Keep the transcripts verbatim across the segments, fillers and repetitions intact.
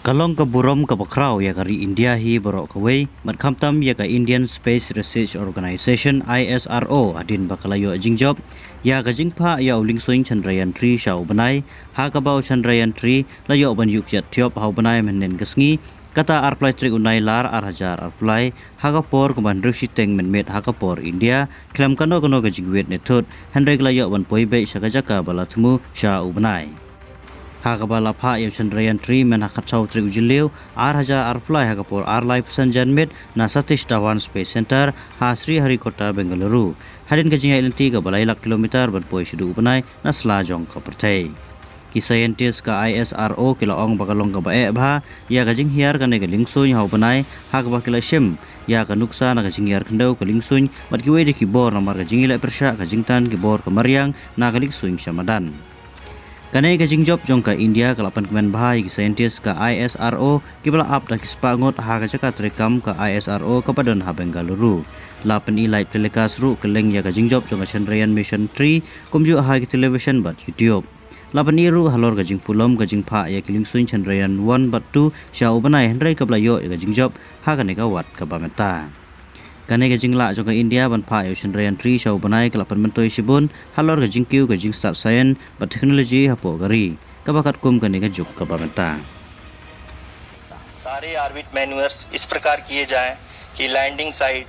Ka long ka burom kaba khraw ïa ka ri India hi baroh kawei, bad khamtam ïa ka Indian Space Research Organisation, I S R O, hadien ba ka la ïoh jingjop ïa ka jingphah ïa u lyngsuiñ Chandrayaan three sha u bnai, ha kaba u Chandrayaan three la ïoh ban ïuh kjat tiop ha u bnai mynhynnin ka sngi, kata arphew lai tarik u Nailar ar hajar arphew lai, ha ka por kumba hynriew shiteng mynmiet ha ka por India, khlem kano kano ka jingwiet ne thut, hynrei ka la ïoh ban poi beit sha ka jaka ba la thmu sha u bnai. Ha kaba la phah ïa u Chandrayaan three myn ha khatsaw tarik u Jylliew, ar hajar arphew lai, ha ka por ar lai phew san janmiet na Satish Dhawan Space Centre, ha Sriharikota, Bengaluru. Hadien ka jingïaid lynti kaba lai lak kilometer ban poi shaduh u bnai na sla jong ka pyrthei. Ki scientist ka I S R O ki la ong ba ka long kaba eh bha ïa ka jinghiar kane ka lyngsuiñ ha u bnai, ha kaba ki la shim ïa ka nuksa na ka jinghiar khyndew ka lyngsuiñ bad kiwei de ki bor namar ka jingïaleh pyrshah ka jingtan ki bor ka mariang na ka lyngsuiñ sha madan. Kane ka jingjop jong ka India ka la pynkmen bha ïa ki scientist ka I S R O kiba la ap da ki spah ngut ha ka jaka treikam ka I S R O kaba don ha Bengaluru. La pyni live telecast ruh kylleng ïa ka jingjop jong ka Chandrayaan Mission three, kumjuh ha ki television bad YouTube. La pyni ruh halor ka jingpulom ka jingphah ïa ki lyngsuiñ Chandrayaan one bad two sha u bnai, hynrei kaba la ïoh ïa ka jingjop ha kane ka wat kaba mynta. Kane ka jinglah jong ka India ban phah ïa u Chandrayaan three sha u bnai ka la pynmyntoi shibun halor ka jingkiew ka jingstad science bad technology hapoh ka ri, kaba katkum kane ka juk kaba mynta. सारे ऑर्बिट मैन्यूवर्स इस प्रकार किए जाएं कि लैंडिंग साइट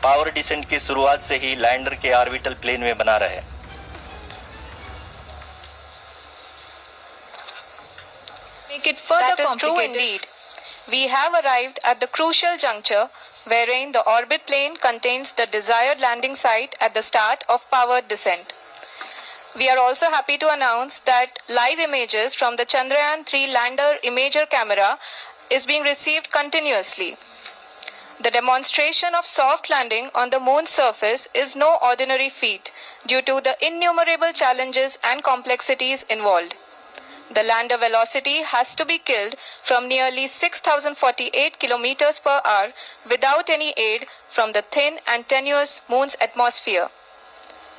पावर डिसेंट की शुरुआत से ही लैंडर के ऑर्बिटल प्लेन में बना रहे। Make it further complicated. That is true indeed. We have arrived at the crucial juncture wherein the orbit plane contains the desired landing site at the start of powered descent. We are also happy to announce that live images from the Chandrayaan three lander imager camera is being received continuously. The demonstration of soft landing on the moon's surface is no ordinary feat due to the innumerable challenges and complexities involved. The lander velocity has to be killed from nearly six thousand forty-eight kilometers per hour without any aid from the thin and tenuous moon's atmosphere.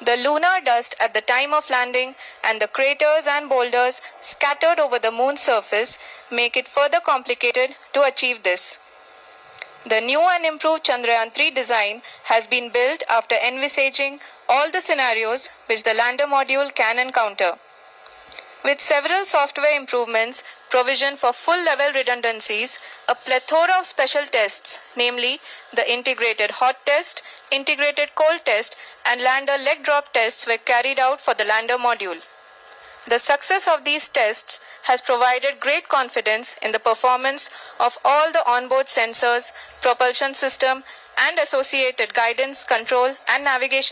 The lunar dust at the time of landing and the craters and boulders scattered over the moon's surface make it further complicated to achieve this. The new and improved Chandrayaan three design has been built after envisaging all the scenarios which the lander module can encounter. With several software improvements, provision for full level redundancies, a plethora of special tests, namely the integrated hot test, integrated cold test, and lander leg drop tests were carried out for the lander module. The success of these tests has provided great confidence in the performance of all the onboard sensors, propulsion system, and associated guidance, control, and navigation